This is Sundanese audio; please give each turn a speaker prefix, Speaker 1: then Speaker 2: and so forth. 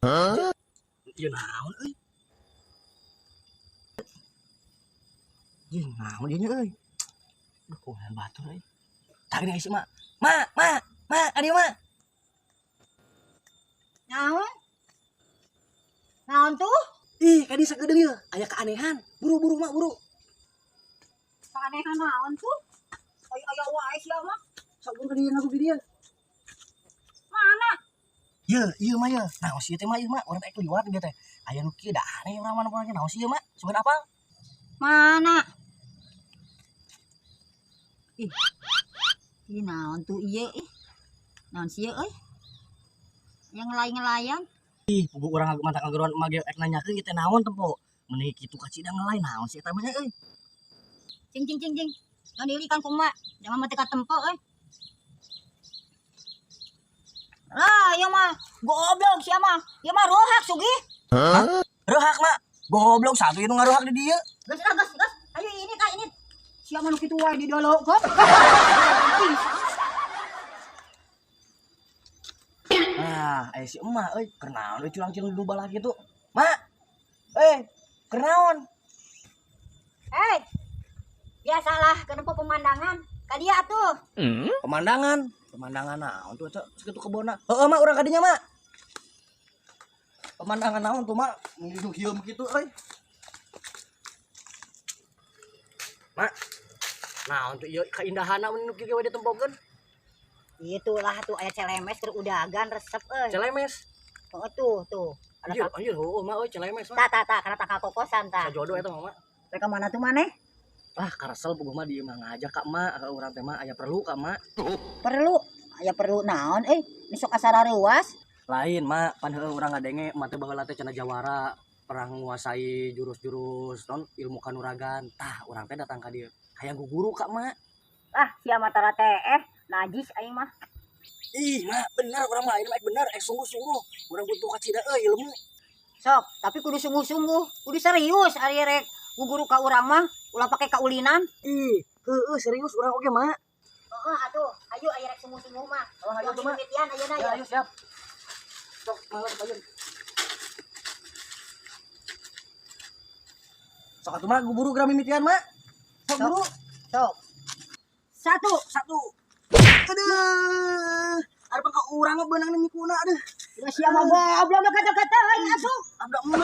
Speaker 1: Ieu naon euy? Ieu naon ieu nya euy? Duh, kumaha batur euy. Tah gini si Mak. Mak, Mak, Mak, ka dieu Mak.
Speaker 2: Naon? Naon tuh?
Speaker 1: Ih, ka dieu sakedeung ieu, aya keanehan. Buru-buru Mak, buru.
Speaker 2: Keanehan naon tuh? Aya aya wae sia mah.
Speaker 1: Sok buru ka dieu ngaku ka dieu.
Speaker 2: Mana?
Speaker 1: Ye, ieu mah ye. Naon sih teh mah ieu mah, urang teh liwat ieu teh. Aya nu kieu da aneh urang mah nempoan naon sih ieu mah? Sugan apal?
Speaker 2: Mana? Ih. Ih naon tuh ieu ih. Naon sih ieu euy? Yang ngelayan-ngelayan.
Speaker 1: Ih, puguh urang mantap ngageroan emak ge ek nanyakeun ieu teh naon tempo. Meuni kitu kacida ngelay naon sih eta mah euy.
Speaker 2: Cing cing cing cing. Naon diulikan ku emak. Jangan mah teu katempo euy. Lah, ieu mah goblok sia mah. Ieu mah rohak sugih.
Speaker 1: Hah? Reuhak mak. Goblok satu ieu nu ngaruhak di dieu.
Speaker 2: Geus lah geus geus. Ayo ini kah ini. Sia mah nu kitu wae didolokeun.
Speaker 1: Ah, aya si emak euy, keur naon euy culang-culung di balah kitu. Mak. Eh, keur naon?
Speaker 2: Hei. Biasalah keur nempo pemandangan. Ka dieu atuh.
Speaker 1: Pemandangan, pemandangan naon tuh eta sakitu kebonna. Heeh mak urang ka dinya mak. Pemandangan naon tuh mak? Nu hieum kitu euy. Mak. Naon tuh ieu kaindahanna mun nu kieu we ditempokeun?
Speaker 2: Itulah tuh aya celemes keur udagan resep euy.
Speaker 1: Celemes.
Speaker 2: Oh tuh tuh. Ada
Speaker 1: Anjir, anjir heueuh mak euy celemes mak.
Speaker 2: Ta ta ta kana tangkal kokosan ta.
Speaker 1: Sajodo eta mah mak.
Speaker 2: Rek ka mana tuh maneh?
Speaker 1: Ah, karesel puguh mah di imah ngajak ka emak, ka urang teh mah aya perlu ka emak.
Speaker 2: Perlu? Aya perlu naon euy? Ini sok asa rareuwas.
Speaker 1: Lain mak, pan heueuh urang ngadenge emak teh baheula teh cenah jawara pernah nguasai jurus-jurus non ilmu kanuragan. Tah, urang teh datang ka dieu. Hayang guguru ka emak.
Speaker 2: Ah, sia mah tara teh najis aing mah.
Speaker 1: Ih, mak, bener urang mah, ini mah bener, sungguh-sungguh. Urang butuh kacida euy ilmu.
Speaker 2: Sok, tapi kudu sungguh-sungguh, kudu serius ari rek guguru ka urang mah, ulah pake kaulinan.
Speaker 1: Ih, heueuh serius urang oge, mak.
Speaker 2: Heeh, atuh, ayo aya rek sungguh-sungguh mah.
Speaker 1: Oh, ayo tuh, mak.
Speaker 2: Mimitian ayeuna
Speaker 1: Ya,
Speaker 2: ya.
Speaker 1: ayo siap. Sok, mangga payun. Sok atuh mak, guburu geura mimitian, mak. Sok
Speaker 2: Sok.
Speaker 1: buru.
Speaker 2: Sok. Satu,
Speaker 1: Satu. Aduh. Ada pangka urang mah beunang nyikuna aduh.
Speaker 2: Udah siap mah goblok kata-kata aing asup.
Speaker 1: Abda emak.